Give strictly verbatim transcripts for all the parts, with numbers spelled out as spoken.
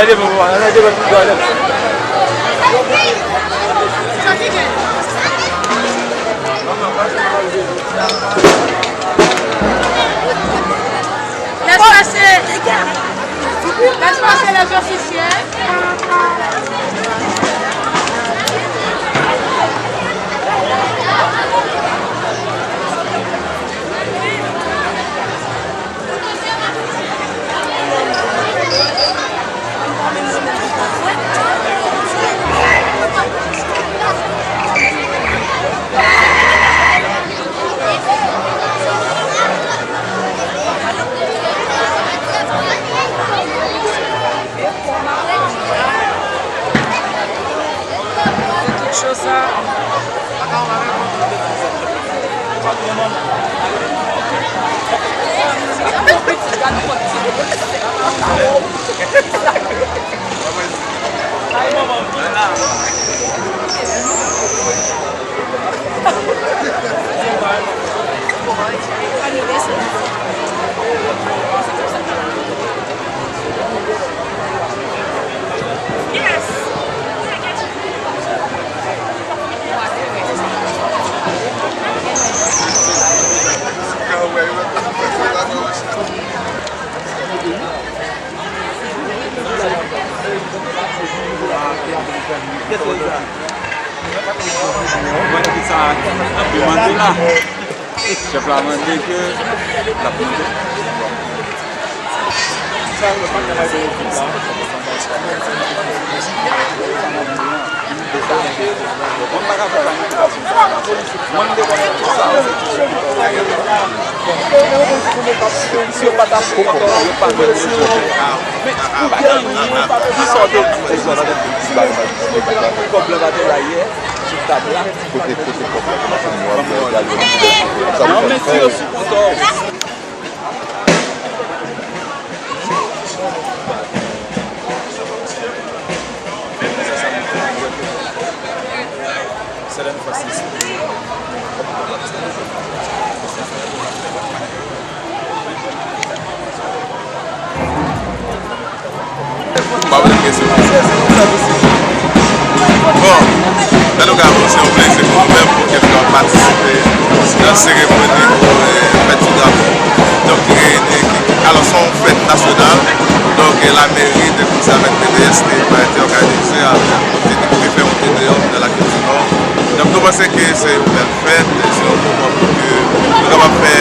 Laisse passer, laisse passer les officiers. Cho sa. Mwen ki sa ap mande la. Chèf la mande ke l ap mande. Mwen pa ka fè manifestasyon sa. Mwen m te konnen tout sa. Si yo pa t ap fè kòb la, yo pa t ap fè kòb la. Men, m pa gen anyen, m pa bezwen sa w te di. Kòb la pa te la yè, sou tab la. Kote, kote kòb la? Kòman se nou ap gade? Non, men si yo sou kontò. Bon, antoulèka, bon, se yon plezi pou nou menm pou ke nou patisipe nan seremoni pou, eh, fèt ti drapo. Donk, ki reyini, ki, alò, se yon fèt nasyonal. Donk, eh, lameri, de konsè avèk B D S, te, te òganize avèk, te, te fè yon te deyò nan Lakilti Nò. Donk, nou panse ke se yon bèl fèt, se yon moman pou ke nou kapab fè,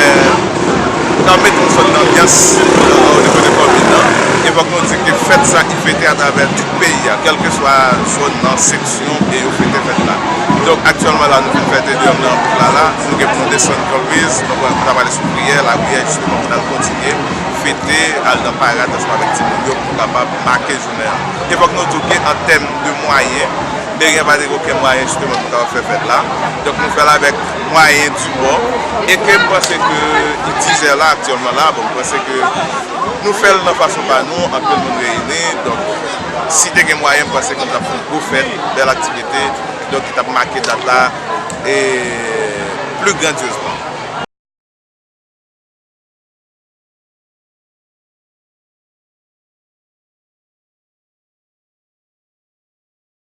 nou kapab mete yon sòt danbyans, euh, o nivo de komin nan. E fòk nou di ke fèt sa, li fete atravè tout peyi a, kèlkeswa zòn nan, seksyon, e yo fete fèt la. Donk, aktyèlman la, nou fin fè te deyò nan wout la la, nou gen pou nou desann Fòlbez, nou pral, nou pral prale sou Priyè, Lapriyè, jisteman, pou n al kontinye fete, al nan parad ansanm avèk timoun yo, pou nou kapab make jounen an. E fòk nou di w ke an tèm de mwayen, meri an pa te gen okenn mwayen jisteman pou kapab fè fèt la. Donk nou fè l avèk mwayen di bò. E ke m panse ke li dizè la aktyèlman la, bon, m panse ke nou fè l nan fason pa nou, anpil moun reyini. Donk si te gen mwayen, m panse ke nou t ap fè yon gwo fèt, bèl aktivite, donk ki t ap make dat la e pli grandyezman.